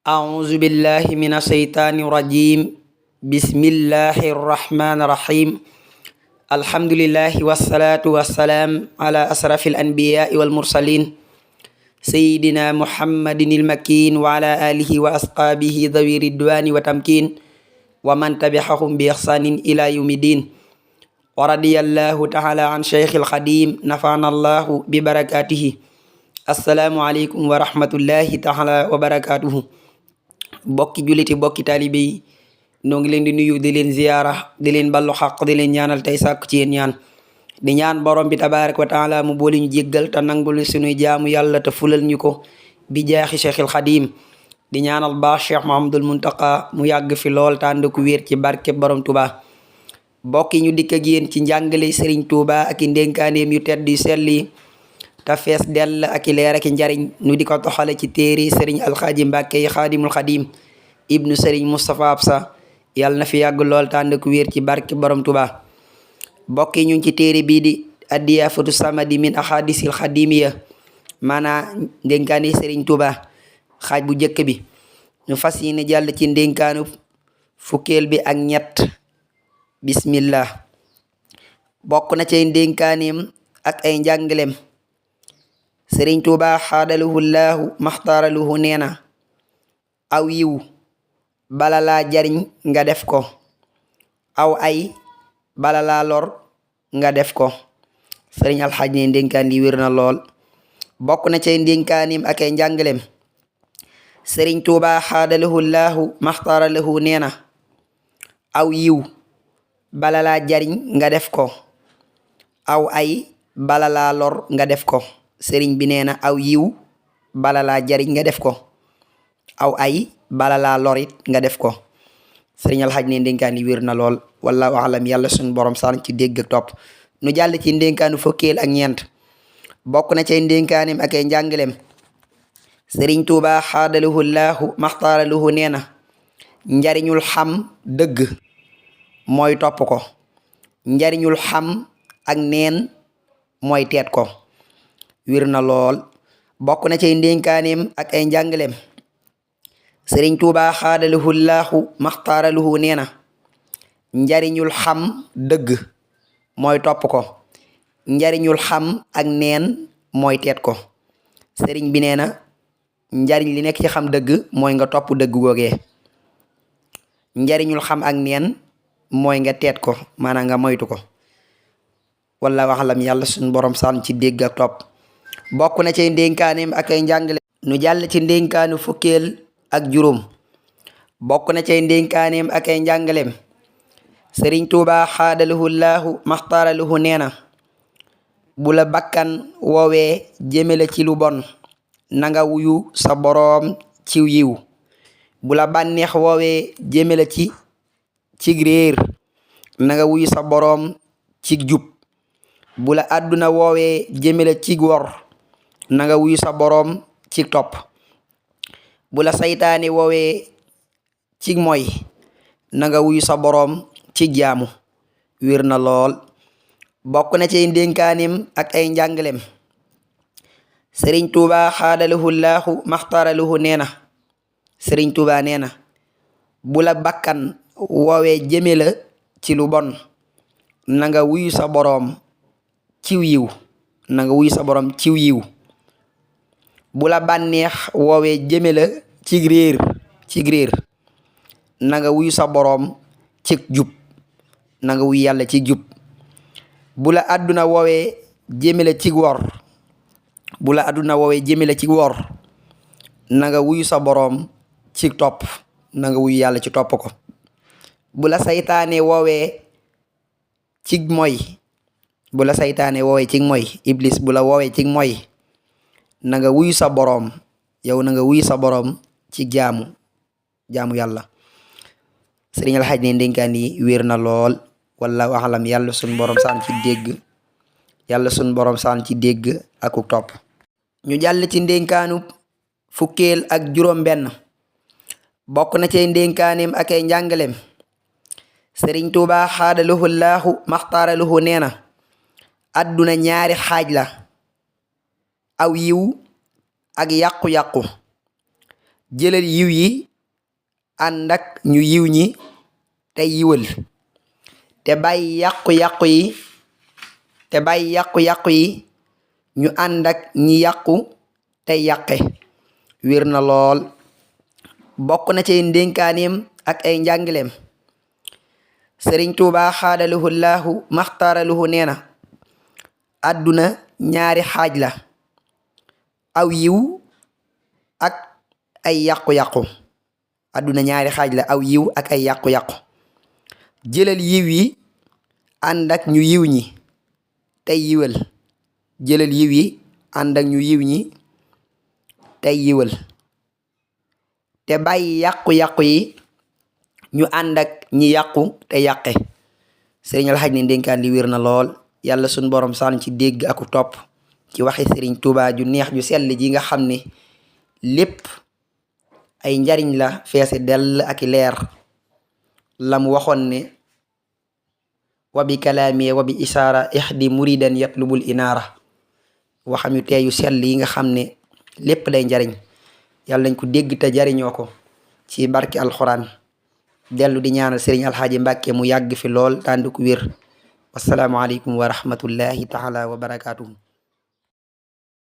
أعوذ بالله من الشيطان الرجيم. بسم الله الرحمن الرحيم. الحمد لله والصلاة والسلام على أشرف الأنبياء والمرسلين سيدنا محمد المكين وعلى آله وأصحابه ذوي الرضوان والتمكين ومن تبعهم بإحسان إلى يوم الدين. ورضي الله تعالى عن شيخ الخديم نفعنا الله ببركاته. السلام عليكم ورحمة الله تعالى وبركاته. bokki julliti bokki taalibe yi noo ngi leen di nuyu di leen ziyaara di leen ballu xaq di leen ñaanal tey sàkku ci yéen ñaan di ñaan borom bi tabaaraka wa taala mu boole ñu jéggal te nangul suñuy jaamu yàlla te fulal ñu ko bi jaaxi Cheikhul Xadim. di ñaanal baax Cheikh Mahamadul Muntaqa mu yàgg fi lool te ànd ku wér ci barke borom Tuuba. bokki ñu dikk ak yéen ci njàngale Serigne Touba ak i ndénkaaneem yu tedd yu sell yi te fees dell ak i leer ak i njariñ nu di ko toxale ci téere Serigne Alxaaji Mbàkke yi Xaadimul Xadim ibnu Serigne Moustapha Absa yàlla na fi yàgg lool te ànd ku wér ci barke borom Tuuba. bokki ñu ci téere bii di Addiyaafatu Samadi min Ahadisil Xadimiya maanaa ndénkaane Serigne Touba xaaj bu njëkk bi. ñu fas yéene jàll ci ndénkaanu fukkeel bi ak ñett. bismillah. bokk na ci ndénkaaneem ak ay njàngaleem. Sëriñ Tuuba xaadaluhu laahu maxtaaraluhu nee na aw yiw bala laa jariñ nga def ko, aw ay bala laa lor nga def ko. sëriñ alxaaj ne ndénkaan li wér na lool. bokk na ci ndénkaaneem ak ay njàngaleem. Sëriñ Tuuba xaadaluhu laahu maxtaaraluhu nee na aw yiw bala laa jariñ nga def ko, aw ay bala laa lor nga def ko. sëriñ bi nee na aw yiw bala laa jariñ nga def ko, aw ay bala laa lorit nga def ko. sëriñ alxaj ne ndénkaan yi wér na lool. wallahu alam. yàlla suñu borom saan ci dégg ak topp. nu jàll ci ndénkaanu fukkeel ak ñeent. bokk na ci ndénkaanim ak ay njàngaleem. sëriñ Tuuba xaadaluhu laahu maxtaaraluhu nee na njariñul xam dëgg mooy topp ko, njariñul xam ak neen mooy teet ko. wir na lool. bokk na ci ndénkaaneem ak ay njàngaleem. Sëriñ Tuuba xaadaluhu laahu maxtaaraluhu nee na njariñul xam dëgg mooy topp ko, njariñul xam ak neen mooy teet ko. sëriñ bi nee na njariñ li nekk ci xam dëgg mooy nga topp dëgg googee, njariñul xam ak neen mooy nga teet ko, maanaam nga moytu ko. walla waxalam. yàlla suñu borom sànn ci dégg ak topp. bokk na ci ndénkaaneem ak ay njàngale. nu jàll ci ndénkaanu fukkeel ak juróom. bokk na ci ndénkaaneem ak ay njàngaleem. Sëriñ Tuuba xaadaluhu laahu maxtaaraluhu nee na bu la bakkan woowee jëmale ci lu bon nanga wuyu sa boroom ciw yiw. bu la bànneex woowee jëmale ci réer nanga wuyu sa boroom ci jub. bu la àdduna woowee jëmale ci wor nanga wuyu sa boroom ci topp. bu la saytaane woowee ci moy nanga wuyu sa boroom ci jaamu. wér na lool. bokk na ci ndénkaanim ak ay njàngaleem. Sëriñ Tuuba xaadaluhu laahu maxtaaraluhu nee na Sëriñ Tuuba nee na bu la bakkan woowee jëme la ci lu bon nanga wuyu sa boroom ciw yiw, nanga wuyu sa boroom ciw yiw. bu la bànneex woowee jëme la ci réer nanga wuyu sa boroom ci jub, nanga wuyu yàlla ci jub. bu la àdduna woowee jëme la ci wor nanga wuyu sa boroom ci topp, nanga wuyu yàlla ci topp ko. bu la saytaane woowee ci moy iblis bu la woowee ci moy nanga wuyu sa boroom, yow nanga wuyu sa boroom ci jaamu yàlla. sëriñ alxaj ne ndénkaan yi wér na lool. wallahu axlam. yàlla suñ borom saan ci dégg akuk topp. ñu jàll ci ndénkaanu fukkeel ak juróom benn. bokk na ci ndénkaaneem ak ay njàngaleem. Sëriñ Tuuba xaadaluhu laahu maxtaaraluhu nee na àdduna ñaari xaaj la, aw yiw ak yàqu-yàqu. jëlal yiw yi ànd ak ñu yiw ñi te yiwal te bàyyi yàqu-yàqu yi ñu ànd ak ñi yàqu te yàqe. wér na lool. bokk na ci ndénkaaneem ak ay njàngileem sëriñ Tuubaa xaadalahu laahu maxtaaralahu nee na àdduna ñaari xaaj la, aw yiw ak ay yàqu-yàqu. àdduna ñaari xaaj la, aw yiw ak ay yàqu-yàqu. jëlal yiw yi ànd ak ñu yiw ñi tey yiwal. jëlal yiw yi ànd ak ñu yiw ñi tey yiwal te bàyyi yàqu-yàqu yi ñu ànd ak ñi yàqu te yàqe. sëriñ Alxaaj ne ndénkaan li wér na lool. yàlla suñ borom saan ci dégg aku topp ci waxi sëriñ Tuubaa ju neex ju sell ji nga xam ne lépp ay njariñ la feese dell ak leer. lam waxoon ne wa bi kalaami wa bi isaara ixdi muridan yatlubul inaara. waxam yu teeyu sell yi nga xam ne lépp day njariñ yàlla nañ ko dégg te jariñoo ko ci barki alxuraan. dellu di ñaanal sëriñ Alxaaji Mbàkke mu yàgg fi lool tànd ku wér. wassalaamu aleykum wa rahmatullahi taala wa barakaatuhu.